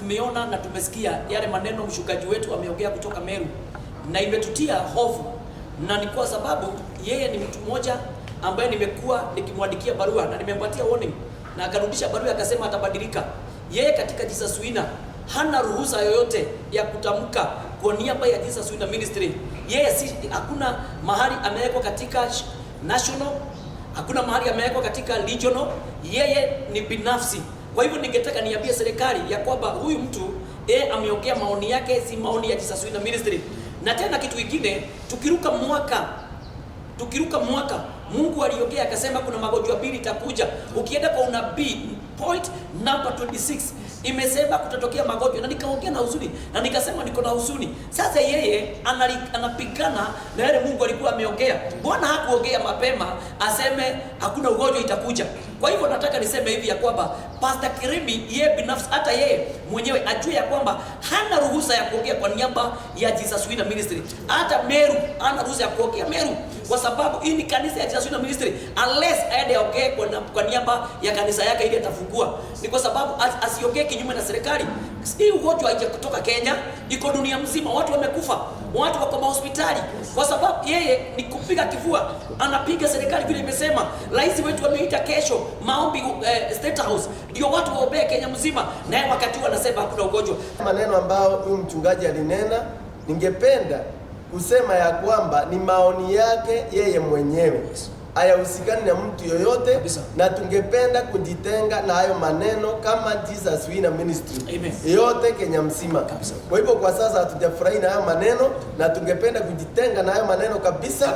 Tumeona na tumesikia yale maneno mchungaji wetu ameongea kutoka Meru, na imetutia hofu, na ni kwa sababu yeye ni mtu mmoja ambaye nimekuwa nikimwandikia barua na nimempatia warning na akarudisha barua akasema atabadilika. Yeye katika Jesus Winner hana ruhusa yoyote ya kutamka kwa niaba ya Jesus Winner Ministry. Yeye si, hakuna mahali amewekwa katika national, hakuna mahali amewekwa katika regional. Yeye ni binafsi. Kwa hivyo ningetaka niambie serikali ya kwamba huyu mtu, yeye ameongea maoni yake, si maoni ya Jesus Winner Ministry. Na tena kitu kingine, tukiruka mwaka, Mungu aliongea akasema kuna magonjwa mbili itakuja. Ukienda kwa unabii point number 26 imesema kutatokea magonjwa, na nikaongea na huzuni na nikasema niko na huzuni. Sasa yeye anapigana na yale Mungu alikuwa ameongea. Bwana hakuongea mapema aseme hakuna ugonjwa itakuja. Kwa hivyo nataka niseme hivi ya kwamba Pastor Kirimi yeye binafsi, hata yeye mwenyewe ajue ya kwamba hana ruhusa ya kuongea kwa niaba ya Jesus Winner Ministry. Hata Meru hana ruhusa ya kuongea Meru, kwa sababu hii ni kanisa ya Jesus Winner Ministry, unless aende aongee kwa niaba ya kanisa yake ili atafungua. Ni kwa sababu asiongee kinyume na serikali. Hii ugonjwa haija kutoka Kenya, iko dunia mzima, watu wamekufa, watu wako mahospitali, kwa sababu yeye ni kupiga kifua, anapiga serikali vile imesema. Rais wetu ameita kesho maombi State House, ndio watu waombee Kenya mzima, naye wakati huo anasema hakuna ugonjwa. Maneno ambayo huyu mchungaji alinena, ningependa kusema ya kwamba ni maoni yake yeye mwenyewe, hayahusikani na mtu yoyote. Na tungependa kujitenga na hayo maneno kama Jesus Winner Ministry Amen. Yote Kenya mzima. Kwa hivyo kwa sasa hatujafurahi na hayo maneno na tungependa kujitenga na hayo maneno kabisa,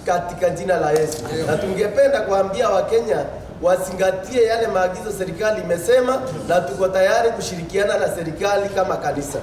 katika jina la Yesu. Na tungependa kuambia Wakenya wazingatie yale maagizo serikali imesema, na tuko tayari kushirikiana na serikali kama kanisa.